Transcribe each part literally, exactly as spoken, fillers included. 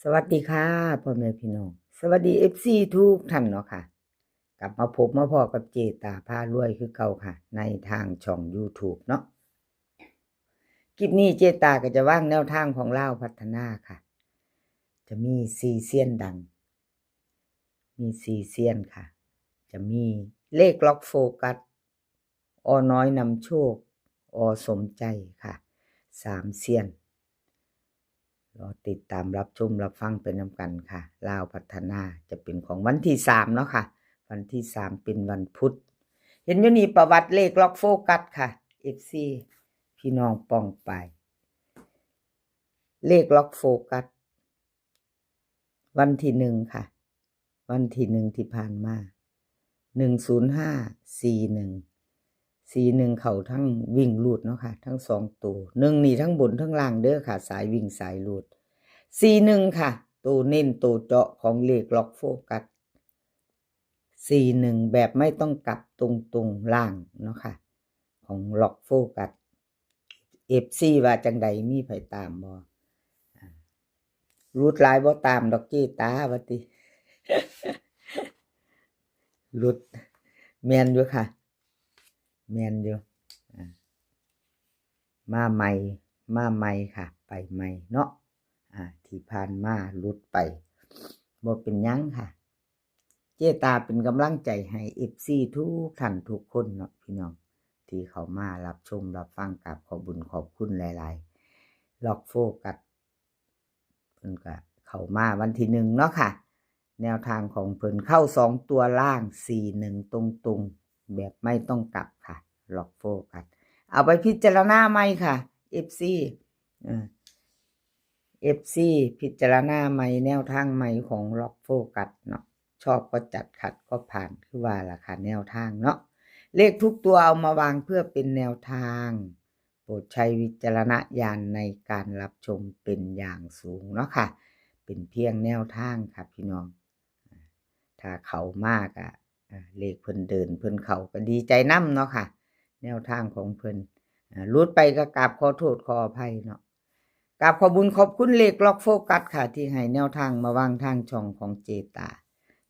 สวัสดีค่ะ พ่อแม่พี่น้อง สวัสดี เอฟซี ทุกท่านเนาะค่ะ กลับมาพบมาพ้อกับเจตาพารวยคือเก่าค่ะ ในทางช่อง YouTube เนาะ คลิปนี้เจตาก็จะวางแนวทางของลาวพัฒนาค่ะ จะมีสี่เซียนดัง มีสี่เซียนค่ะ จะมีเลขล็อกโฟกัส อ.น้อยนำโชค อ.สมใจค่ะ สามเซียน รอติดตามรับชมรับฟังไปนำกันค่ะ ลาวพัฒนาจะเป็นของวันที่สามเนาะค่ะ วันที่สามเป็นวันพุธ เห็นอยู่นี่ประวัติเลขล็อกโฟกัสค่ะ เอฟซี พี่น้องป้องไป เลขล็อกโฟกัส วันที่หนึ่งค่ะ วันที่หนึ่งที่ผ่านมา หนึ่งศูนย์ห้า สี่หนึ่ง สี่หนึ่ง เข้าทั้งวิ่งรูดเนาะค่ะ ทั้งสองตัว หนึ่งนี่ทั้งบนทั้งล่างเด้อค่ะ สายวิ่งสายรูด สี่หนึ่ง ค่ะ ตัวเน้นตัวเจาะของเลขล็อกโฟกัส สี่หนึ่ง แบบไม่ต้องกลับตรงๆล่างเนาะค่ะ ของล็อกโฟกัส เอฟซี ว่าจังใด มีไผตามบ่ อ่า หลุดหลายบ่ตามดอกเจตาว่าติ หลุด แม่นอยู่ค่ะ แม่นอยู่ อ่า มาใหม่ มาใหม่ค่ะ ไปใหม่เนาะ อ่า ที่ผ่านมาหลุดไป บ่เป็นหยังค่ะ เจตาเป็นกำลังใจให้ เอฟซี ทุกท่านทุกคนเนาะพี่น้อง ที่เข้ามารับชมรับฟัง กราบขอบบุญขอบคุณหลายๆ ล็อกโฟกัส เพิ่นก็เข้ามาวันที่หนึ่งเนาะค่ะ แนวทางของเพิ่นเข้าสองตัวล่าง สี่หนึ่ง ตรงๆ แบบไม่ต้องกลับค่ะ ล็อกโฟกัส เอาไปพิจารณาใหม่ค่ะ เอฟซี เอ่อ เอฟซี พิจารณาใหม่ แนวทางใหม่ของล็อกโฟกัสเนาะ ชอบก็จัด ขัดก็ผ่าน คือว่าล่ะค่ะ แนวทางเนาะ เลขทุกตัวเอามาวางเพื่อเป็นแนวทาง โปรดใช้วิจารณญาณในการรับชมเป็นอย่างสูงเนาะค่ะ เป็นเพียงแนวทางค่ะพี่น้อง ถ้าเข้ามาก็ อ่า เลขเพิ่นเดินเพิ่นเข้าก็ดีใจนำเนาะค่ะ แนวทางของเพิ่น อ่า หลุดไปก็กราบขอโทษขออภัยเนาะ กราบขอบบุญขอบคุณเลขล็อกโฟกัสค่ะ ที่ให้แนวทางมาวางทางช่องของเจตา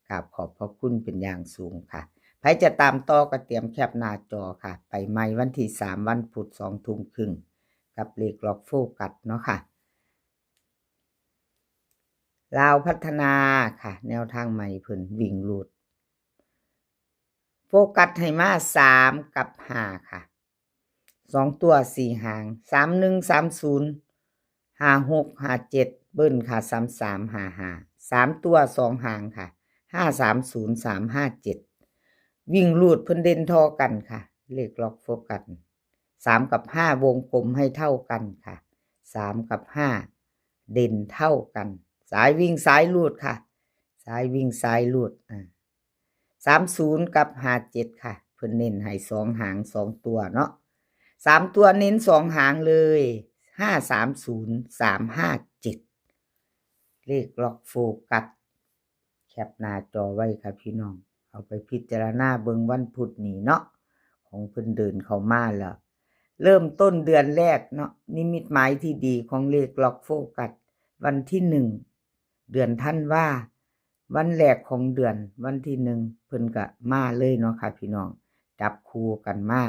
กราบขอบพระคุณเป็นอย่างสูงค่ะ ไผจะตามต่อก็เตรียมแคปหน้าจอค่ะ ไปใหม่วันที่สาม วันพุธ สองทุ่มครึ่ง กับเลขล็อกโฟกัสเนาะค่ะ ลาวพัฒนาค่ะ แนวทางใหม่เพิ่นวิ่งรูด โฟกัสให้มาสามกับห้าค่ะ สองตัวสี่หาง สามหนึ่ง สามศูนย์ ห้าหก ห้าเจ็ด เบิ้ลค่ะ สามสาม ห้าห้า สามตัวสองหางค่ะ ห้าสามศูนย์ สามห้าเจ็ด วิ่งรูดเพิ่นเด่นท่อกันค่ะ เลขล็อกโฟกัส สามกับห้าวงกลมให้เท่ากันค่ะ สามกับห้าเด่นเท่ากัน สายวิ่งสายรูดค่ะ สายวิ่งสายรูด อ่า สามศูนย์ กับ ห้าเจ็ด ค่ะ เพิ่นเน้นให้สองหางสองตัวเนาะ สามตัวเน้นสองหางเลย ห้าสามศูนย์ สามห้าเจ็ด เลขล็อกโฟกัส แคปหน้าจอไว้ค่ะพี่น้อง เอาไปพิจารณาเบิ่งวันพุธนี้เนาะ ของเพิ่นเดินเข้ามาแล้ว เริ่มต้นเดือนแรกเนาะ นิมิตหมายที่ดีของเลขล็อกโฟกัส วันที่หนึ่ง เดือนธันวา วันแรกของเดือน วันที่หนึ่ง เพิ่นก็มาเลยเนาะค่ะพี่น้อง จับคู่กันมา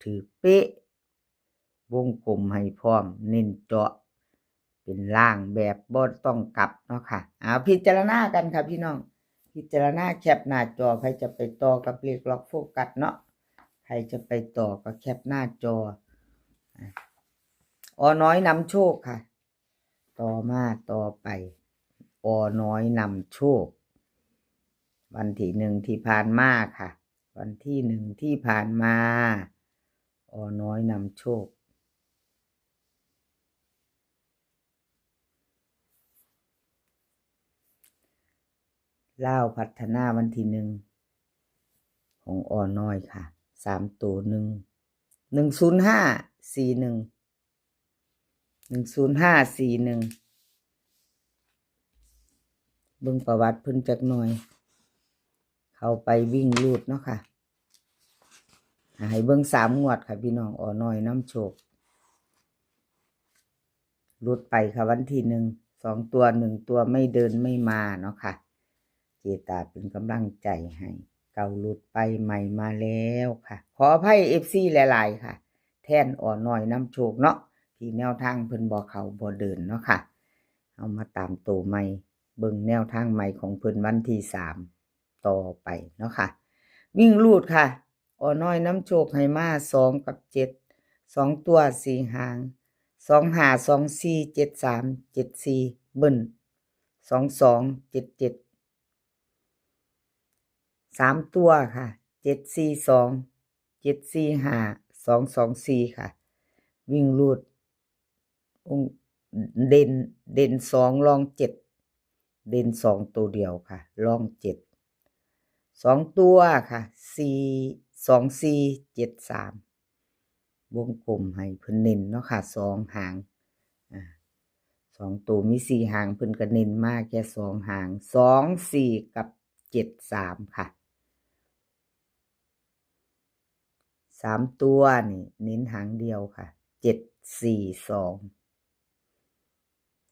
ถือเป๊ะ วงกลมให้พร้อม เน้นเจาะ เป็นล่างแบบบ่ต้องกลับเนาะค่ะ เอาพิจารณากันค่ะพี่น้อง พิจารณาแคปหน้าจอ ใครจะไปต่อกับเลขล็อกโฟกัสเนาะ ใครจะไปต่อก็แคปหน้าจอ อ่ะ อ.น้อยนำโชคค่ะ ต่อมาต่อไป อ.น้อยนำโชค วันที่หนึ่งที่ผ่านมาค่ะ วันที่หนึ่งที่ผ่านมา อ.น้อยนำโชค ลาวพัฒนาวันที่หนึ่ง ของ อ.น้อยค่ะ สามตัว หนึ่ง หนึ่งศูนย์ห้า สี่หนึ่ง หนึ่งศูนย์ห้า สี่หนึ่ง เบิ่งประวัติเพิ่นจักหน่อย เข้าไปวิ่งรูดเนาะค่ะ ให้เบิ่งสามงวดค่ะพี่น้อง อ.น้อยนำโชค หลุดไปค่ะ วันที่หนึ่ง สองตัวหนึ่งตัวไม่เดินไม่มาเนาะค่ะ เจตาเป็นกำลังใจให้ เก่าหลุดไปใหม่มาแล้วค่ะ ขออภัยเอฟซีหลายๆค่ะ แทนออน้อยนำโชคเนาะ ที่แนวทางเพิ่นบ่เข้าบ่เดินเนาะค่ะ เอามาตามโตใหม่ เบิ่งแนวทางใหม่ของเพิ่นวันที่สามต่อไปเนาะค่ะ วิ่งรูดค่ะ ออน้อยนำโชคให้มาสองกับเจ็ด สองตัวสี่หาง สองห้า สองสี่ เจ็ดสาม เจ็ดสี่ เบิ้ล สองสอง เจ็ดเจ็ด สามตัวค่ะ เจ็ดสี่สอง เจ็ดสี่ห้า สองสองสี่ค่ะ วิ่งรูด องค์ เด่น เด่นสอง รองเจ็ด เด่นสองตัวเดียวค่ะ รองเจ็ด สองตัวค่ะ สี่ สองสี่ เจ็ดสาม วงกลมให้เพิ่นเน้นเนาะค่ะ สองหาง อ่า สองตัวมีสี่หาง เพิ่นก็เน้นมาแค่สองหาง สองสี่ กับ เจ็ดสามค่ะ สามตัวนี่เน้นหางเดียวค่ะ เจ็ดสี่สอง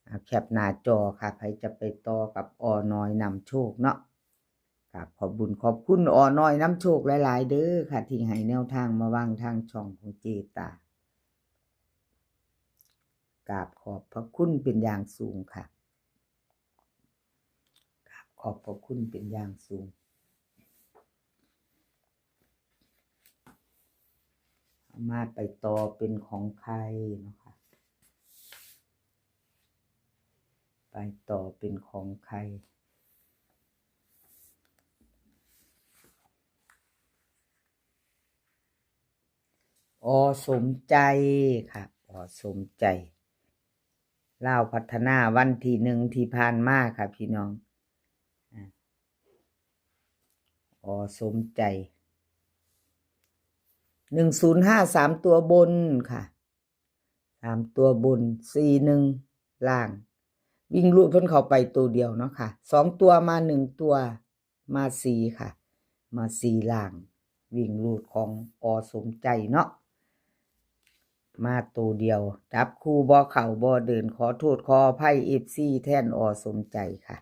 เอาแคปหน้าจอค่ะ ใครจะไปต่อกับออน้อยนำโชคเนาะ กราบขอบบุญขอบคุณออน้อยนำโชคหลายๆเด้อค่ะ ที่ให้แนวทางมาวางทางช่องของเจตา กราบขอบพระคุณเป็นอย่างสูงค่ะ กราบขอบพระคุณเป็นอย่างสูง เอามาไปต่อเป็นของใครเนาะค่ะ ไปต่อเป็นของใคร อสมใจค่ะ อสมใจ ลาวพัฒนาวันที่หนึ่งที่ผ่านมาค่ะพี่น้อง อ่ะ อสมใจ หนึ่งศูนย์ห้า สามตัวบนค่ะ สามตัวบน สี่หนึ่ง ล่าง วิ่งรูดเพิ่นเข้าไปตัวเดียวเนาะค่ะ สองตัวมาหนึ่งตัว มาสี่ค่ะ มาสี่ล่าง วิ่งรูดของอสมใจเนาะ มาตัวเดียว จับคู่บ่เข้าบ่เดิน ขอโทษขออภัยเอฟซีแทนอสมใจค่ะ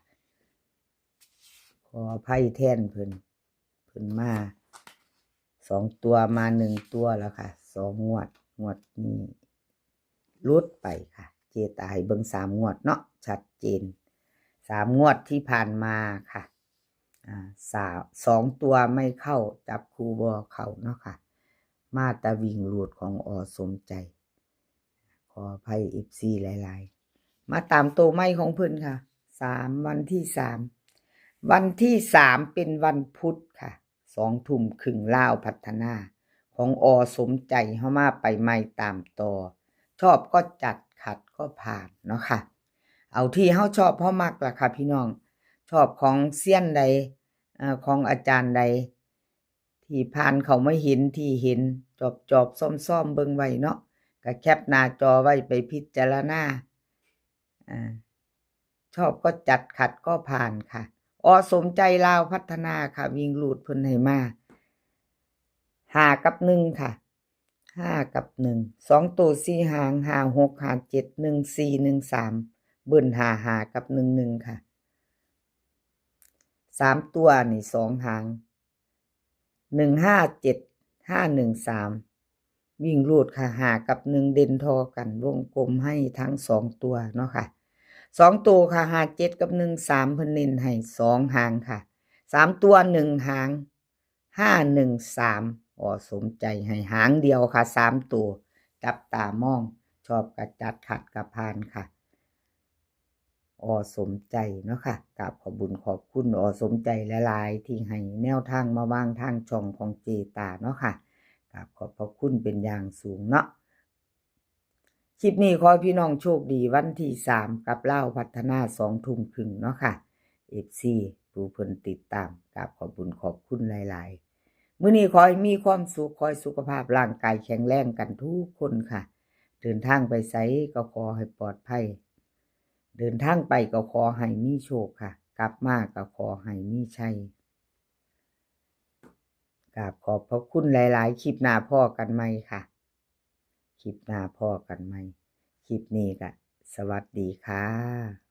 ขออภัยแทนเพิ่น เพิ่นมาสองตัวมาหนึ่งตัวแล้วค่ะ สองงวด งวดนี้หลุดไปค่ะ เจตาให้เบิ่งสามงวดเนาะ ชัดเจน สามงวดที่ผ่านมาค่ะ อ่า สา สองตัวไม่เข้า จับคู่บ่เข้าเนาะค่ะ มาแต่วิ่งรูดของอสมใจ ขออภัยเอฟซีหลายๆ มาตามโตใหม่ของเพิ่นค่ะ สาม วันที่สาม วันที่สามเป็นวันพุธค่ะ สองทุ่มครึ่งลาวพัฒนา ของอสมใจ เฮามาไปใหม่ตามต่อ ชอบก็จัด ขัดก็ผ่านเนาะค่ะ เอาที่เฮาชอบเฮามักล่ะค่ะพี่น้อง ชอบของเซียนใด อ่า ของอาจารย์ใด ที่ผ่านเข้ามาเห็น ที่เห็นจอบๆ ซ่อมๆ เบิ่งไว้เนาะ ก็แคปหน้าจอไว้ไปพิจารณา อ่า ชอบก็จัด ขัดก็ผ่านค่ะ อสมใจลาวพัฒนาค่ะ วิ่งรูดเพิ่นให้มา ห้ากับหนึ่งค่ะ ห้ากับหนึ่ง สองตัวสี่หาง ห้าหก ห้าเจ็ด หนึ่งสี่ หนึ่งสาม เบิ้ล ห้าห้า กับ หนึ่งหนึ่ง ค่ะ สามตัวนี่สองหาง หนึ่งห้าเจ็ด ห้าหนึ่งสาม วิ่งรูดค่ะ ห้ากับหนึ่งเด่นทอกัน วงกลมให้ทั้งสองตัวเนาะค่ะ สองตัวค่ะ ห้าเจ็ด กับ หนึ่งสาม เพิ่นเน้นให้สองหางค่ะ สามตัวหนึ่งหาง ห้าหนึ่งสาม อสมใจให้หางเดียวค่ะ สามตัว จับตามอง ชอบกะจัด ขัดกะผ่านค่ะ อสมใจเนาะค่ะ กราบขอบบุญขอบคุณอสมใจหลายๆ ที่ให้แนวทางมาวางทางช่องของเจตาเนาะค่ะ กราบขอบพระคุณเป็นอย่างสูงเนาะ คลิปนี้ขอให้พี่น้องโชคดีวันที่สามกับลาวพัฒนาสองทุ่มครึ่งเนาะค่ะ เอฟซี ผู้เพิ่นติดตาม กราบขอบบุญขอบคุณหลายๆ มื้อนี้ขอให้มีความสุข ขอให้สุขภาพร่างกายแข็งแรงกันทุกคนค่ะ เดินทางไปไสก็ขอให้ปลอดภัย เดินทางไปก็ขอให้มีโชคค่ะ กลับมาก็ขอให้มีชัย กราบขอบพระคุณหลายๆ คลิปหน้าพ้อกันใหม่ค่ะ คลิปหน้าพ้อกันใหม่ คลิปนี้ก็สวัสดีค่ะ